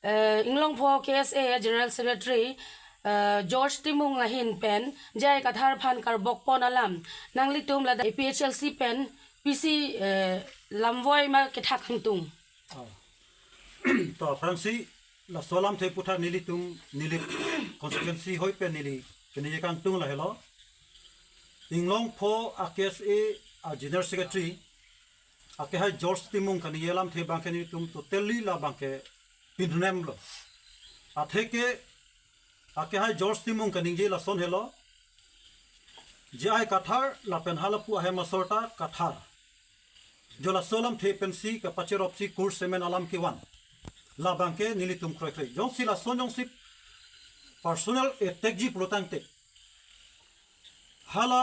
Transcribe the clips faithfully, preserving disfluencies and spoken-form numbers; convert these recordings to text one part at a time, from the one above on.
eh, Inglongpho K S A General Secretary, eh, George Timung ahin pen J I Kathar aphan karbok pon alam nanglitum ladak A P H L C pen pisi, eh, lamvoi ma kethak kangtung. Oh. To, aphrangsi laso alamthe aputhak nelitum, neli constituency hoi pen neli keningje kangtung lahelo. Inglongpho a K S A a General Secretary akehai George Timung kaningje alamthe abangke nelitum totally labangke pinhunemlo. Atheke akehai George Timung kaningje lason helo. J I Kathar lapen halapu ahem asor ta Kathar. Jo laso alamthe pensi kapacheropsi kursemen alam kevan. Labangke nelitum kroikre. Jongsi lason jongsi personal attack ji pulotangte, hala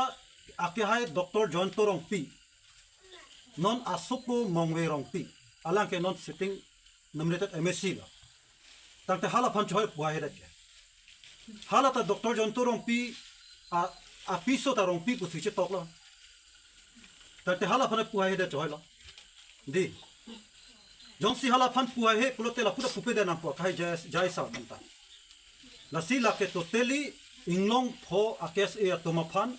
akehai Doctor Jayanta Rongpi, non asopo Mongve Rongpi, alangke non sitting nominated M A C lo. Tangte hala aphan choi puhai hedet ke. Hala ta Doctor Jayanta Rongpi a, apiso ta Rongpi pusi chetoklo. Tangte hala aphan puhai hedet choilo. Dei. Jongsi hala aphan puhai he pulote lapu ta pupe de nangpo, akehai J I, J I sir aphan ta. Lasi lake totally Inglongpho a K S A atum aphan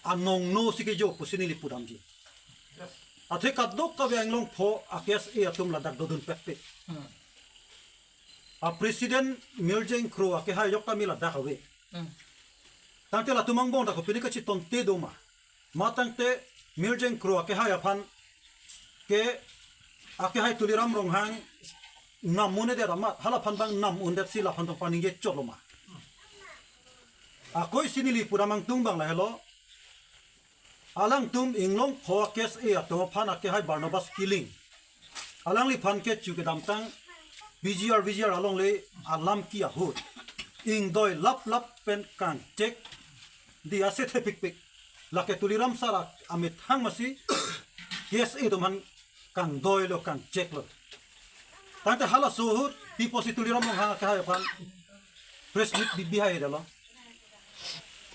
anong no si kejo pusi neli pudamji. Athe kadokave Inglongpho a K S A atum ladak dodun pekpek. Hmm. A President Mirjeng Kro akehai ajok tame ladak ave. Hmm. Tangte latum angbong ta kopine kachetongte do ma. Ma tangte Mirjeng Kro akehai aphan ke, akehai Tuliram Ronghang nam un-edet amat, hala aphan abang nam undetsi laphan tong paningje chotlo ma. Akoisi neli pudam kangtung abang lahelo. Alangtum Inglongpho a K S A atum aphan akehai Barnabas Killing, alangliphan kecho kedamtang P G R V G R alongle alam ke ahut ingdoi laplap pen kangchek, dei, ase thepikpik. Lake Tuliram sir a, amethang masi K S A atum aphan kangdoilo, kangcheklo. Tangte halaso ahut pi pusi Tuliram Ronghang akehai aphan press meet bi, bihai detlo.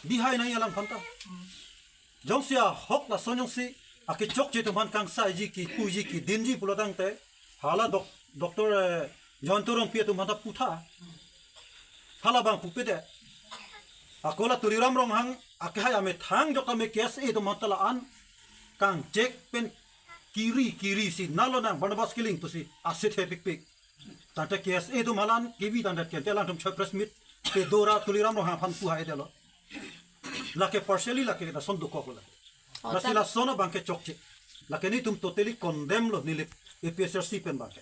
Bihai nangji alangphan ta. Jongsi ahok lason jongsi akechokche atum aphan kangsaiji, kipuji, kidinji pulotangte, hala doc-, Doctor, eh, Jayanta Rongpi atum aphan ta putha. Hala abang pupe de. Ako la Tuliram Ronghang akehai amethang ajok tame K S A atum aphan ta la-an kangchek pen kiri, kirisi nalo nang Barnabas Killing pusi ase thepikpik. Tangte K S A atum halan kibi tangte kente alangtum choi press meet pe dora Tuliram Ronghang aphan puhai detlo. Lake partially lake lason dokoklo. Oh, lasi tang- lason abangke chokche. Lake nelitum totally condemn lo, Nilip A P H L C pen abangke.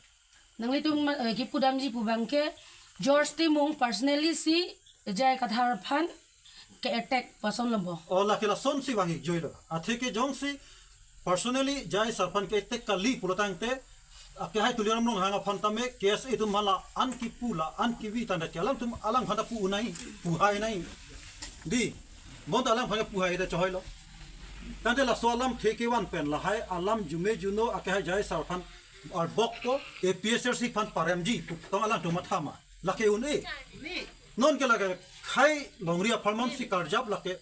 Nanglitum ma, eh, kipudamji pu abangke George Timung personally si J I Kathar aphan ke-attack pu asonlo bo. Oh, lake lasonsi vang-ikjoilo. Atheke jongsi personally J I sir aphan ke-attack kali pulotangte, akehai Tuliram Ronghang aphan tame K S A atum hala an kipu, la an kibi tangte ke alangtum alangphan ta pu-un nangji, puhai nangji. Dei, bonta alangphan ke puhai de choilo. Tangte laso alamthe kevan pen lahai alam jume juno akehai J I sir aphan arbok ko A P H L C aphan paremji pu tong alangtum matha ma. Lake un-e. Non ke lake khei longri apharman si karjap lake,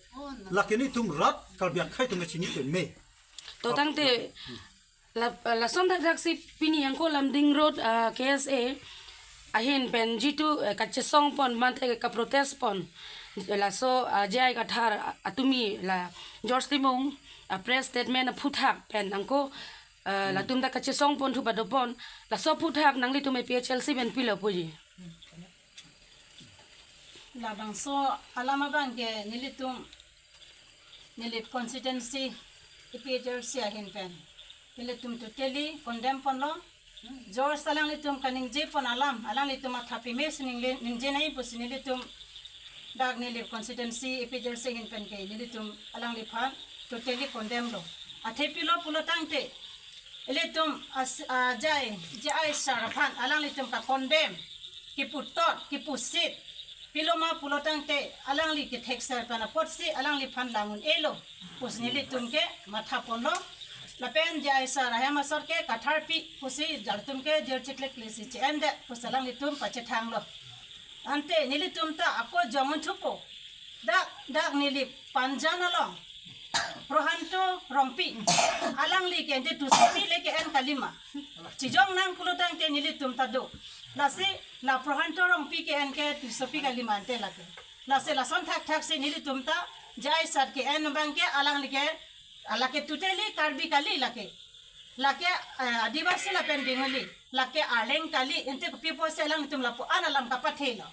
lake nelitum rat Karbi akhei atum ke chini peme. To tangte la, lason thakthak si pini angko Lumding Road, ah, K S A ahin pen jitu, eh, kachesong pon mate kaprotest pon. Laso, ah, J I Kathar, ah, atumi la George Timung, ah, press statement aphuthak pen angko, ah, latum ta kachesong ponthu pado pon. Laso aphuthak nanglitum A P H L C pen pilo puji. Labangso alam abangke nelitum, Nilip constituency A P H L C ahin pen nelitum totally condemn ponlo. George alanglitum kaningje pon alam, alanglitum matha peme si ningle-, ningje nangji pusi nelitum dak Nilip constituency A P H L C ahin pen ke nelitum alangliphan totally condemn lo. Athe pilo pulotangte, ilitum as-, ah, J I, J I sir aphan alanglitum ka-condemn, kiputot, kipusit. Pilo ma pulotangte alangli kethekser pen apotsi alangliphan lang un-elo pusi nelitum ke matha ponlo. Lapen J I sir ahem asor ke Kathar pi pusi jaltum ke jel chiklik lesi che-en det pusi alanglitum pachethanglo. Ante nelitum ta ako jong un thupo. Dak, dak Nilip Panjan along Prohanto Rongpi, alangli ke ante tosopi le ke-en kalima. Chejong nang pulo tangte nelitum ta do. Lasi la Prohanto Rongpi ke-en ke tosopi kalima ante lake. Lasi lason thakthak si nelitum ta J I sir ke-en abang ke alangli ke, lake totally Karbi kali lake. Lake, eh, Adivasi lapen Bengali, lake Arleng kali, ante kopi apotsi alanglitum lapu-an alam kapathelo.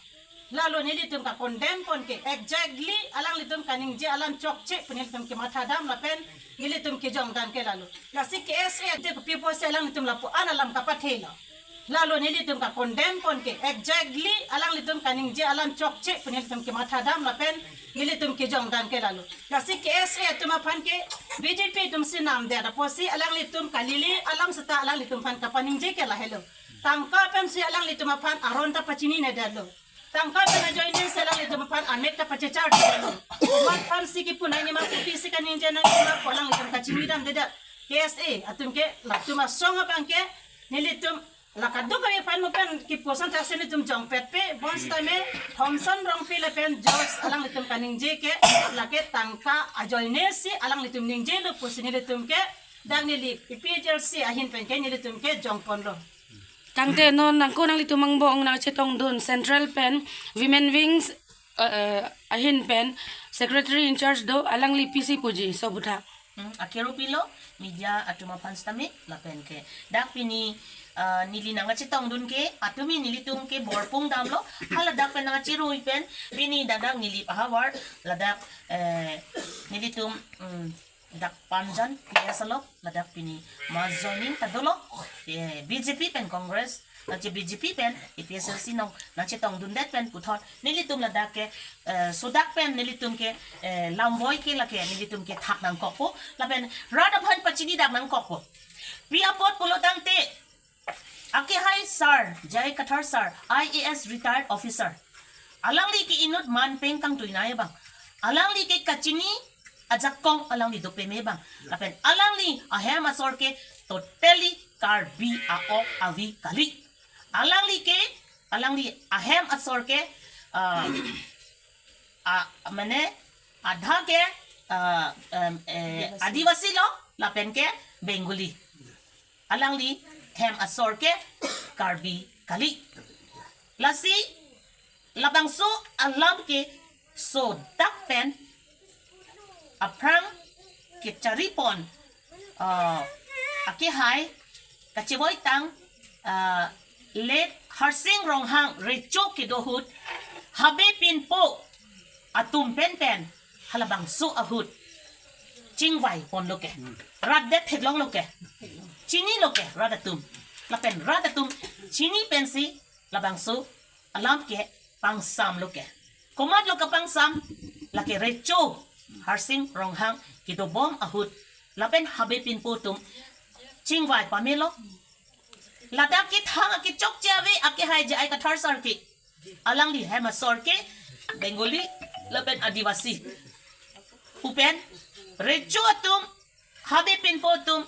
Lalo nelitum ka-condemn pon ke, exactly alanglitum kaningje alam chokche pu nelitum kemathadam lapen nelitum kejongdam ke lalo. Lasi K S A ante kopi apotsi alanglitum lapu-an alam kapathelo. Lalo nelitum ka-condemn pon ke, exactly alanglitum kaningje alam chokche pu nelitum kemathadam lapen nelitum kejongdam ke lalo. Lasi K S A atum aphan ke B J P atum si namdet apotsi alanglitum kalili alam seta alanglitum aphan kapaningje ke lahelo. Tangka pensi alanglitum aphan aron ta pachininedetlo. Tangka pen ajoine si alanglitum aphan amek ta pachechardetlo. Komat aphansi kipu nangji ma, kopisi kaningje nangji ma pu alanglitum kachinidamdedet. K S A atum ke latum asong abang ke nelitum la kadokave aphan mo pen kipu ason thaksi nelitum jongpet pe, bonsitame Thomson Rongpi lapen George alanglitum kaningje ke lake tangka ajoine si alanglitum ningjelo pusi nelitum ke dak neli A P H L C ahin pen ke nelitum ke jongponlo. Tangte non nangko nanglitum angbong nangchetongdun Central pen Women Wings, eh, eh, ahin pen Secretary in charge do, alangli pisi puji sobuta. Hmm, akero pilo, media atum aphan sitame lapen ke. Dak pini, ah, neli nangkachetongdun ke, atumi nelitum ke borpung damlo, hala dak pen nangkacherui pen, pini dak dak neli ahavar, ladak, eh, nelitum, hmm, dak Panjan P S along, ladak pini mass joining ta dolo, eh, B J P pen Congress, lache B J P pen A P H L C along nangchetongdundet pen puthot nelitum ladak ke, eh, sodak pen nelitum ke, eh, lamboi ke lake nelitum ke thak nangkokpo lapen rat aphan pachinidak nangkokpo. Pi apot pulo tangte, akehai sir, J I Kathar sir, I A S retired officer, alangli ke inut man peng kangtuinei abang, alangli ke kachini ajakong alangli do peme abang, lapen alangli ahem asor ke totally Karbi a-ok avi kali. Alangli ke, alangli ahem asor ke, ah, ah, mane, adha ke, ah, em, eh, Adivasi lo, lapen ke Bengali. Alangli hem asor ke Karbi kali. Lasi labangso alam ke sodak pen aphrang kecharipon, ah, akehai kachevoi tang, ah, late Harsing Ronghang recho kedo ahut Habe Pinpo atum pen pen halabangso ahut chingvai ponlo ke. Rat det theklonglo ke. Chinilo ke rat atum. Lapen rat atum chini pensi labangso alam ke pangsamlo ke. Komatlo kapangsam, lake recho Harsing Ronghang kedobom ahut lapen Habe Pinpo atum chingvai pamelo. Ladak ke thang akechokche ave akehai J I Kathar sir ke. Alangli hem asor ke Bengali lapen Adivasi pu pen recho atum, Habe Pinpo atum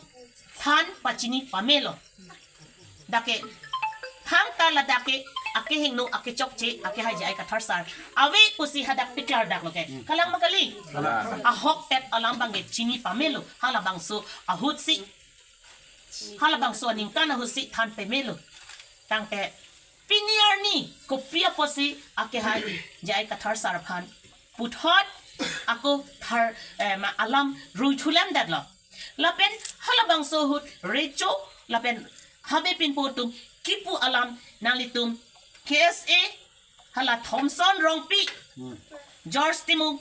than pachini pamelo. Dak ke thangta ladak ke akehingno akechokche akehai J I Kathar sir ave pusi hadak tiklar daklo ke. Kalang ma kali? Kalang. Ahokpet alam abang ke chini pamelo. Halabangso ahutsi, halabangso aningkan ahutsi than pamelo. Tangte pini arni kopi apotsi akehai J I Kathar sir aphan puthot ako thar, eh, ma alam ruithulemdetlo. Lapen halabangso ahut recho lapen Habe Pinpo atum kipu alam nanglitum K S A hala Thomson Rongpi, George Timung,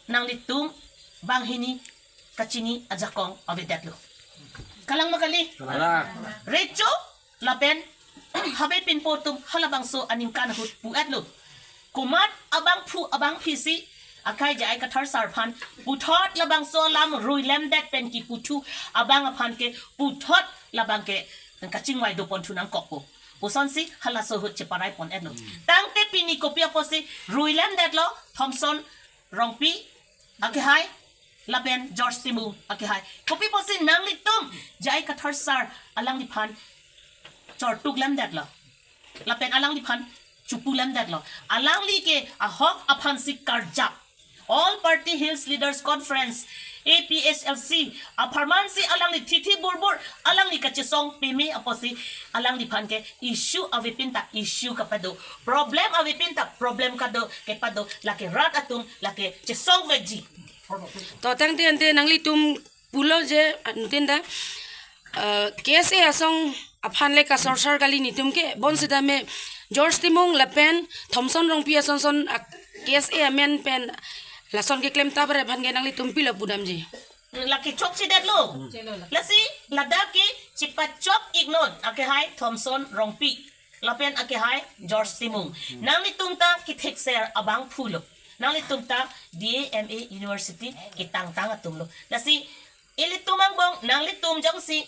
nanglitum banghini kachini ajakong avedetlo. Kalang ma kali? Kalang. Recho lapen Habe Pinpo atum halabangso aningkan ahut pu-etlo. Komat abangphu abangphisi akehai J I Kathar sir aphan puthot labangso alam ruilemdet pen kiputhu abang aphan ke puthot labang ke kachingvai doponthu nangkokpo pusonsi halaso ahut cheparai pon-etlo. Tangte pini kopi apotsi ruilemdetlo Thomson Rongpi akehai lapen George Timung akehai? Kopi apotsi nanglitum J I Kathar sir alangliphan chortuklemdetlo lapen alangliphan chopulemdetlo? Alangli ke ahok aphansi karjap. All Party Hills Leaders Conference, A P H L C, apharman si alangli thithi burbur, alangli kachesong peme apotsi, alangliphan ke issue avepin ta issue kapado, problem avepin ta problem kado kepado, lake rat atum, lake chesong vekji. To tangte ante nanglitum pulo je, antin ta, eh, K S A asong aphan le kasorsar kali netum ke, bonsita me George Timung lapen Thomson Rongpi asonson a-, K S A amen pen lason keklem ta ber aphan ke nanglitum pilo pudamji. Lake chokchedetlo. Lasi ladak ke chepachok iknon, akehai Thomson Rongpi lapen akehai George Timung. Nanglitum ta kethekser abangphu lo. Nanglitum ta D A M A University ketangtang atum lo. Lasi ilitum angbong nanglitum jongsi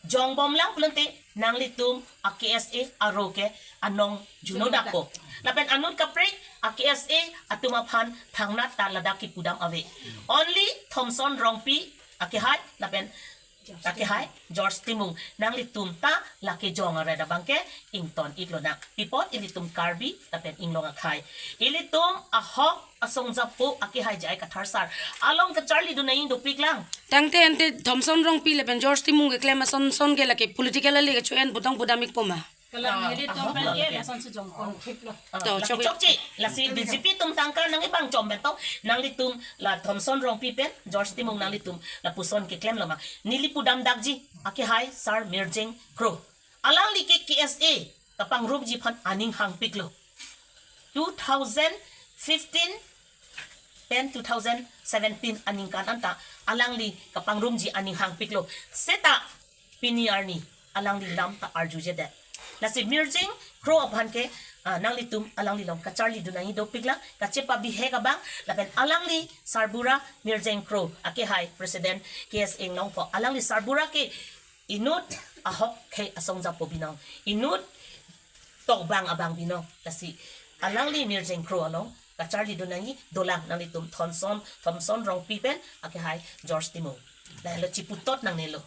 jongbom lang pulote nanglitum a-K S A aro ke anong juno dakpo. Lapen anut kaprek a-K S A atum aphan thangnat ta ladak kepudam ave. Only Thomson Rongpi akehai lapen akehai George Timung, nanglitum ta lake jong aret abang ke ington iklo nang. Pi apot ilitum Karbi lapen inglong akhei. Ilitum ahok asong japo akehai J I Kathar sar along kacharlidun nangji dopik lang. Tangte ante Thomson Rongpi lapen George Timung keklem asonson ke lake political ale kecho-en putong pudam ikpo ma? Kalang, ah, nelitum ah, aphan ke lake lason si jongpon thik lo. Ah, to, lake chok. Chokche, lasi B J P atum tangka nang ibang chom beto, nanglitum la Thomson Rongpi pen George Timung nanglitum lapuson keklem lo ma? Neli pudam dakji, akehai sar Mirjeng Kro. Alangli ke K S A kapangrumji aphan aning hangpiklo. Two thousand fifteen pen two thousand seventeen aningkan anta alangli kapangrumji aning hangpiklo. Seta pini arni alangli lam ta arjujedet. Lasi Mirjeng Kro aphan ke, ah, nanglitum alangli along kacharlidun nangji dopik lang, kachepabihek abang, lapen alangli sarbura Mirjeng Kro, akehai President K S A Inglongpo, alangli sarbura ke inut ahok khei asong japo binong, inut tokbang abang binong. Lasi alangli Mirjeng Kro along kacharlidun nangji dolang, nanglitum Thomson, Thomson Rongpi pen akehai George Timung. Lahelo chiputot nangnelo.